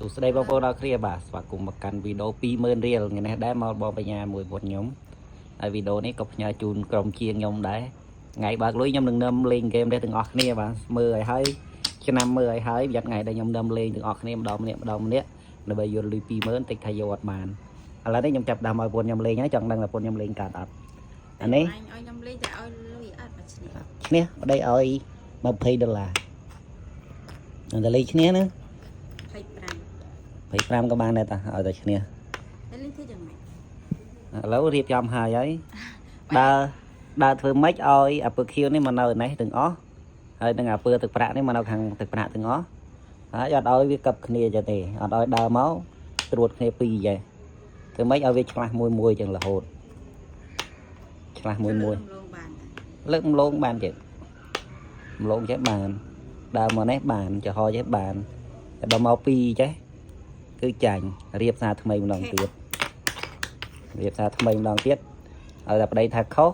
សួស្តីបងប្អូនអរគ្នាបាទស្វាគមន៍មកកាន់វីដេអូ20000រៀលថ្ងៃនេះដែរមកបងបញ្ញាមួយពុតខ្ញុំហើយវីដេអូនេះក៏ផ្ញើជូនក្រុមជាងខ្ញុំដែរថ្ងៃបើកលុយខ្ញុំនឹងនឹមលេងហ្គេមនេះទាំងអស់គ្នាបាទមើលឲ្យហើយឆ្នាំមើលឲ្យហើយប្រយ័ត្នថ្ងៃដែលខ្ញុំនឹមលេងទាំងអស់គ្នាម្ដងម្នាក់ម្ដងម្នាក់ដើម្បីយកលុយ20000តិចថាយកអត់បានឥឡូវនេះខ្ញុំចាប់ដើមឲ្យពុតខ្ញុំលេងហើយចង់ដឹងថាពុតខ្ញុំលេងកើតអត់អានេះ អញឲ្យខ្ញុំលេងតែឲ្យលុយអត់មកឈ្នះ ឈ្នះប្តីឲ្យ20ដុល្លារតែលេងឈ្នះណា 25 25ក៏បានដែរតាឲ្យតែឈ្នះ តែលេងធ្វើយ៉ាងម៉េច ឥឡូវរៀបចំហើយហើយដើរដើរធ្វើម៉េចឲ្យអាពើខៀវនេះមកនៅនេះទាំងអស់ហើយនឹងអាពើទឹកប្រាក់នេះមកនៅខាងទឹកប្រាក់ទាំងអស់ហើយអត់ឲ្យវាកឹបគ្នាចឹងទេអត់ឲ្យដើរមកត្រួតគ្នាពីរចេះធ្វើម៉េចឲ្យវាឆ្លាស់មួយមួយចឹងរហូតឆ្លាស់មួយមួយ លងបាន លើកម្លងបានទៀតម្លងចេះបានដើរមកនេះបានចំហចេះបានតែដល់មកពីរចេះគឺចាញ់រៀបសារថ្មីម្ដងទៀតរៀបសារថ្មីម្ដងទៀតឲ្យតែប្តីថាខុស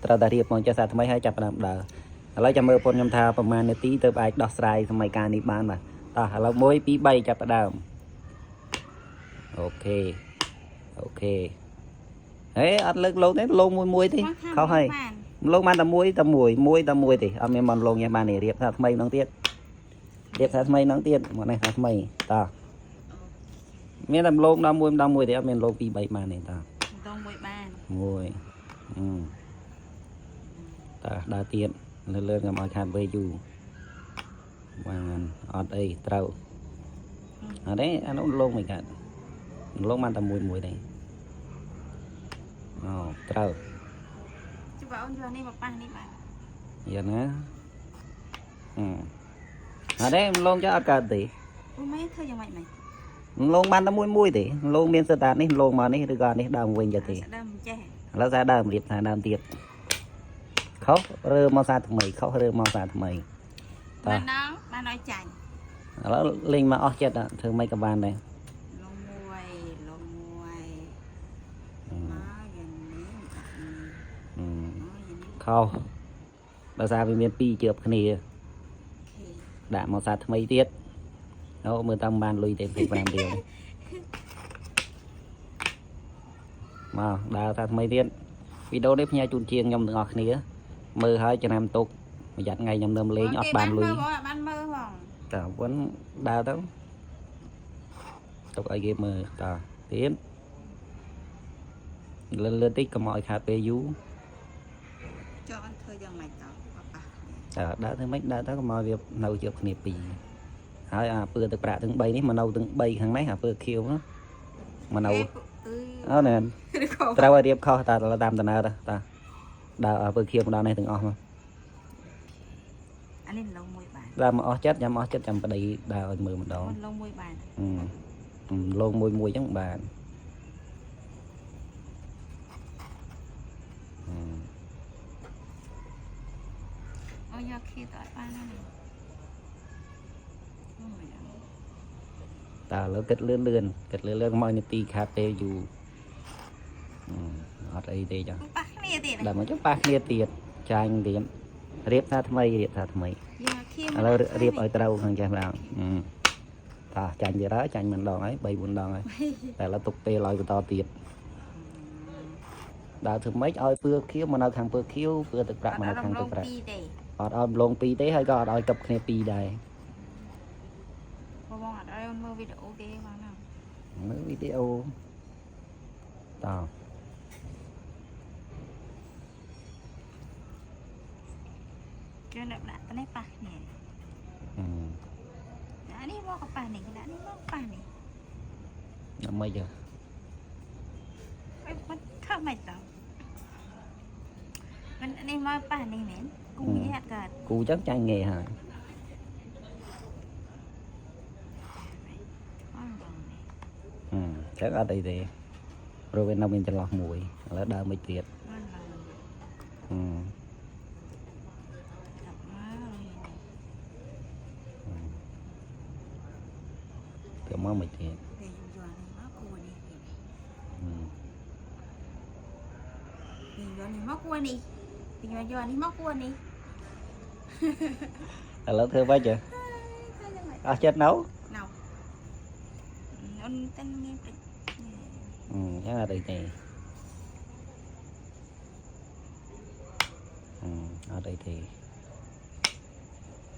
ត្រូវតែរៀបមកចេះសារថ្មីហើយចាប់ផ្ដើមដើរឥឡូវចាំមើលពុនខ្ញុំថាប្រហែលនាទីទៅអាចដោះស្រាយសម័យកាលនេះបានបាទតោះឥឡូវ1 2 3ចាប់ផ្ដើម OK OK ហេអត់លើកលោកទេលោកមួយមួយទេខុសហើយ បាន លោកបានតែមួយតែមួយមួយតែមួយទេអត់មានបានលោកញ៉ាំបានទេរៀបថាថ្មីម្ដងទៀតរៀបថាថ្មីម្ដងទៀតមកនេះថាថ្មីតោះមានតែលោកម្ដងមួយម្ដងមួយទេអត់មានលោកពីរបីបានទេតោះ ដងមួយបាន មួយអឺតោះដើរទៀតលឿនលឿនកុំឲ្យខាតវេយូរបានអត់អីត្រូវអត់ទេអានោះលោកមិនកាត់លោកបានតែមួយមួយទេអូត្រូវ ច្បាស់អូនយកនេះមកប៉ះនេះបាន យ៉ាងណាអឺអត់ទេលងចុះអត់កើតទេ អូម៉ែធ្វើយ៉ាងម៉េចម៉េច លងបានតែមួយមួយទេលងមានសិតតានេះលងមកនេះឬក៏នេះដើមវិញទៅទេ ស្ដើមចេះ ឥឡូវសារដើមរៀបសារដើមទៀតខុសរើមកសារថ្មីខុសរើមកសារថ្មីតោះ បានដល់បានឲ្យចាញ់ ឥឡូវលេងមកអស់ចិត្តធ្វើម៉េចក៏បានដែរ លងមួយលងមួយមកយ៉ាងនេះដាក់នេះមកយ៉ាងនេះ ខុសដោយសារវាមានពីរជឿបគ្នា OK ដាក់មកសារថ្មីទៀតអូមើលតាមបានលុយទេ25រៀលមកដើរសារថ្មីទៀតវីដេអូនេះផ្ញើជូនជាងខ្ញុំទាំងអស់គ្នាមើលហើយចំណាំទុកប្រយ័ត្នថ្ងៃខ្ញុំដើមលេងអត់បានលុយ បងអត់បានមើលផង តើវិញដើរទៅទុកឲ្យគេមើលតើទៀតលឿនលឿនតិចកុំឲ្យខាតពេលយូរ ចុះអូនធ្វើយ៉ាងម៉េចតមកប៉ះគ្នា តើដើរធ្វើម៉េចដើរទៅកុំឲ្យវានៅជាប់គ្នាពីរហើយអាពើទឹកប្រាក់ទាំង3នេះមកនៅទាំង3ខាងនេះអាពើខៀវនោះមកនៅអូណែ ឬក៏ ត្រូវឲ្យរៀបខុសតាតាមដំណើរតាដើរឲ្យពើខៀវមកដល់នេះទាំងអស់មក អានេះលងមួយបាន ដើរមកអស់ចិត្តចាំអស់ចិត្តចាំប្តីដើរឲ្យមើលម្ដង អូនលងមួយបាន អឺលងមួយមួយអញ្ចឹងបានអឺ អូយកខៀទៅអត់បានណាអូយ តើឥឡូវគិតលឿនលឿនគិតលឿនលឿនកុំឲ្យនាទីខាតពេលយូរអត់អីទេចា ប៉ះគ្នាទៀត ដល់មកចុះប៉ះគ្នាទៀតចាញ់ទៀតរៀបថាថ្មីរៀបថាថ្មី យកខៀ ឥឡូវរៀបឲ្យត្រូវខាងចេះម្ដងតោះចាញ់ទៀតហើយចាញ់ម្ដងហើយ3 4ដងហើយតែឥឡូវទុកពេលឲ្យបន្តទៀតដើរធ្វើម៉េចឲ្យពើខៀវមកនៅខាងពើខៀវពើទឹកប្រាក់មកនៅខាងទឹកប្រាក់ ពីរទេ អត់ឲ្យម្លងពីរទេហើយក៏អត់ឲ្យកឹបគ្នាពីរដែរ បងអត់ឲ្យអូនមើលវីដេអូទេបងណា មើលវីដេអូតោះ គេដាក់ដាក់នេះប៉ះគ្នា អឺ ដាក់នេះមកក៏ប៉ះនេះដាក់នេះមកប៉ះនេះ ដល់ម៉េចហ៎ អីមិនខំមិនតមិននេះមកប៉ះនេះមែនគូនេះអត់កើត គូចឹងចាញ់ងាយហើយ អត់បងនេះ អឺចឹងអត់អីទេព្រោះវានៅមានចន្លោះមួយឥឡូវដើរមិនទៀត មិនឡើង អឺ ចាប់មក ទៅមកមិនទៀត ពេលយកនេះមកគូនេះ អឺ ពេលយកនេះមកគូនេះពេលយកនេះមកគូនេះ ឥឡូវធ្វើម៉េចហ៎ ធ្វើយ៉ាងម៉េច អស់ចិត្តនៅ ណៅ អូនតែមានតិច អឺចឹងអត់អីទេអឺអត់អីទេ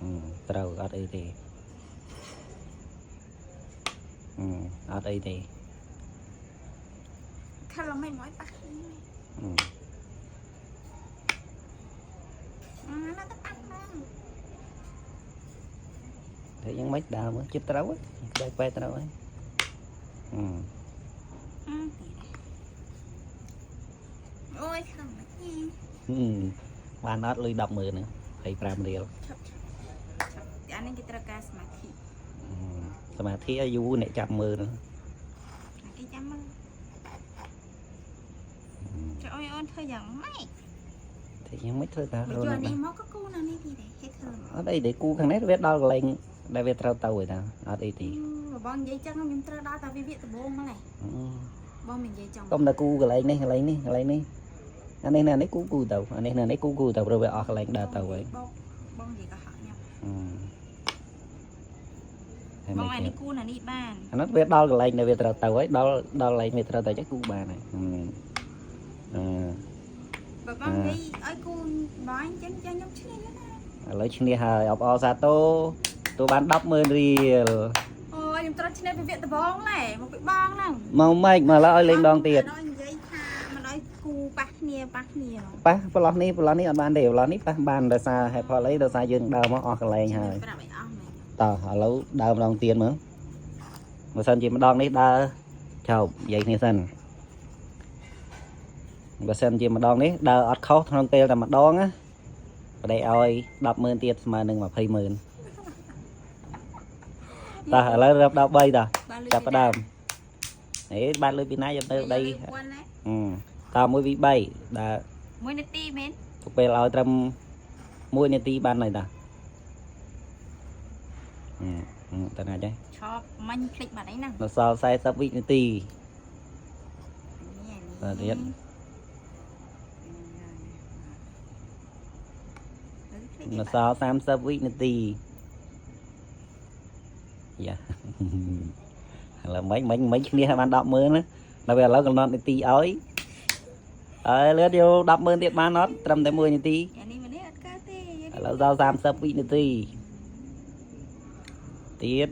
អឺត្រូវអត់អីទេអឺអត់អីទេ ខលមិនមកប៉ះគ្នា អឺ អឺណាទៅប៉ះហ្នឹង តែយ៉ាងម៉េចដើរមើលចិត្តត្រូវក្បែរក្បែរត្រូវហើយអឺ អឺទៀតអូយខំមកញី ហឹមបានអត់លុយ100000ហ្នឹង25រៀល ឈប់ឈប់ឈប់អានេះគេត្រូវការសមាធិ អឺសមាធិឲ្យយូរអ្នកចាប់មើលហ្នឹង អាគេចាំមើលចុះអូយអូនធ្វើយ៉ាងម៉េច តែយ៉ាងម៉េចធ្វើតា បើ ខ្លួន យកនេះ ឯង មកក៏គូនៅនេះទៀតដែរគេធ្វើ អត់អីទេគូខាងនេះវាដល់កន្លែងដែលវាត្រូវទៅហើយតាអត់អីទេ បងនិយាយចឹងខ្ញុំត្រូវដល់តែវិវៈដំបូងម្ល៉េះ អឺ បងមិននិយាយចឹង កុំតែគូកន្លែងនេះកន្លែងនេះកន្លែងនេះអានេះណានេះគូគូទៅអានេះណានេះគូគូទៅព្រោះវាអស់កន្លែងដើរទៅហើយ បងបងនិយាយកុហកខ្ញុំ អឺ បងអានេះគូនៅនេះបាន អានោះវាដល់កន្លែងដែលវាត្រូវទៅហើយដល់ដល់កន្លែងវាត្រូវទៅចឹងគូបានហើយអឺអឺ បើបងនិយាយឲ្យគូបងអញ្ចឹងចឹងខ្ញុំឈ្នះណា ឥឡូវឈ្នះហើយអបអរសាទរទូបាន100000រៀល អូយខ្ញុំត្រូវឈ្នះវិវៈដំបងឡែមកពីបងហ្នឹង មកម៉េចមកឥឡូវឲ្យលេងដងទៀត មិនឲ្យនិយាយថាមិនឲ្យគូប៉ះគ្នាប៉ះគ្នា ប៉ះប្រឡោះនេះប្រឡោះនេះអត់បានទេប្រឡោះនេះប៉ះបានដោយសារហេតុផលអីដោយសារយើងដើរមកអស់កន្លែងហើយ ប្រាប់ឲ្យអស់មែន តោះឥឡូវដើរម្ដងទៀតមើលបើសិនជាម្ដងនេះដើរចោបនិយាយគ្នាសិនបើសិនជាម្ដងនេះដើរអត់ខុសក្នុងពេលតែម្ដងណាប្តីឲ្យ100000ទៀតស្មើនឹង200,000តោះឥឡូវរាប់ដល់3តោះចាប់ផ្ដើមហេបានលុយពីណាយកទៅប្តីអឺត1 2 3ដើរ មួយនាទីមែន ទុកពេលឲ្យត្រឹម1នាទីបានហើយតាអឺតើណាចេះ ឈប់មាញ់ភ្លេចបាត់អីហ្នឹង នៅសល់40វិនាទី នេះ តើទៀតនៅសល់30វិនាទីយ៉ាឥឡូវមិញមិញមិញឈ្នះឲ្យបាន100000ណាដល់ពេលឥឡូវកំណត់នាទីឲ្យអើលឿនយក100000ទៀតបានអត់ត្រឹមតែ1នាទី អានេះម្នាក់អត់កើតទេ ឥឡូវសល់30វិនាទីទៀត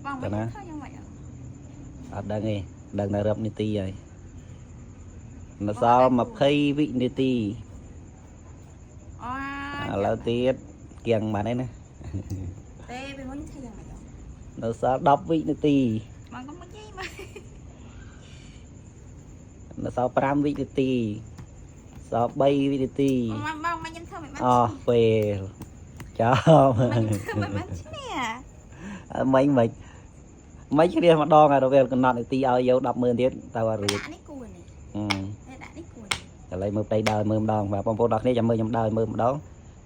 បងមិនធ្វើយ៉ាងម៉េច អត់ដឹងទេដឹងតែរាប់នាទីហើយនៅសល់20វិនាទី អូ ឥឡូវទៀតគៀងបានហើយណា ទេពេលមុនធ្វើយ៉ាងម៉េច នៅសល់10វិនាទី បងកុំមកនិយាយមក នៅសល់5វិនាទីសល់3វិនាទី បងបងមកខ្ញុំធ្វើមិនបាន អស់ពេលចប់ មិនធ្វើមិនបានឈ្នះ មិញមិញមិញឈ្នះម្ដងហើយដល់ពេលកំណត់នាទីឲ្យយក100000ទៀតតើអត់រួច ដាក់នេះគួរនេះ អឺ ដាក់នេះគួរនេះ ឥឡូវមើលប្តីដើរមើលម្ដងបាទបងប្អូនដល់គ្នាចាំមើលខ្ញុំដើរមើលម្ដង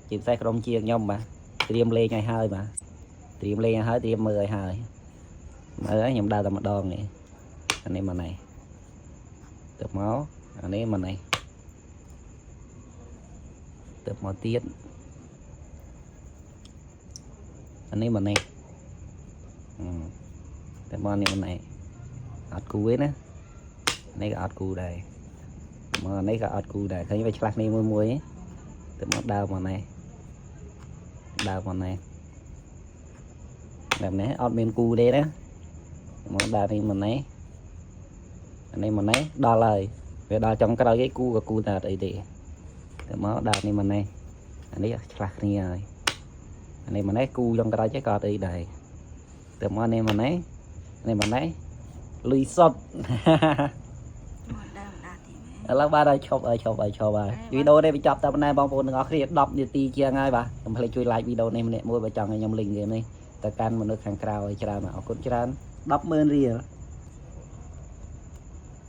ជាពិសេសក្រុមជាខ្ញុំបាទត្រៀមលេងឲ្យហើយបាទត្រៀមលេងឲ្យហើយត្រៀមមើលឲ្យហើយមើលហើយខ្ញុំដើរតែម្ដងនេះអានេះមកនេះទៅមកអានេះមកនេះទៅមកទៀតអានេះមកនេះអឺតែមកនេះមកនេះអត់គូទេណានេះក៏អត់គូដែរ មកនេះក៏អត់គូដែរឃើញវាឆ្លាស់គ្នាមួយមួយទៅមកដើរមកនេះដើរមកនេះបែបនេះអត់មានគូទេណាមកដើរនេះមកនេះអានេះមកនេះដល់ហើយវាដល់ចុងក្រោយគេគូក៏គូតែអត់អីទេទៅមកដើរនេះមកនេះអានេះឆ្លាស់គ្នាហើយអានេះមកនេះគូចុងក្រោយចេះក៏អត់អីដែរទៅមកនេះមកនេះនេះមកនេះលុយសុត មកដើមដាក់ទៀតមែន ឥឡូវបាទហើយឈប់ហើយឈប់ហើយឈប់ហើយវីដេអូនេះបញ្ចប់តែប៉ុណ្ណេះបងប្អូនទាំងអស់គ្នា10នាទីជាងហើយបាទកុំភ្លេចជួយ like វីដេអូនេះម្នាក់មួយបើចង់ឲ្យខ្ញុំលេងហ្គេមនេះទៅកាន់មនុស្សខាងក្រៅឲ្យច្រើនបាទអរគុណច្រើន100000រៀល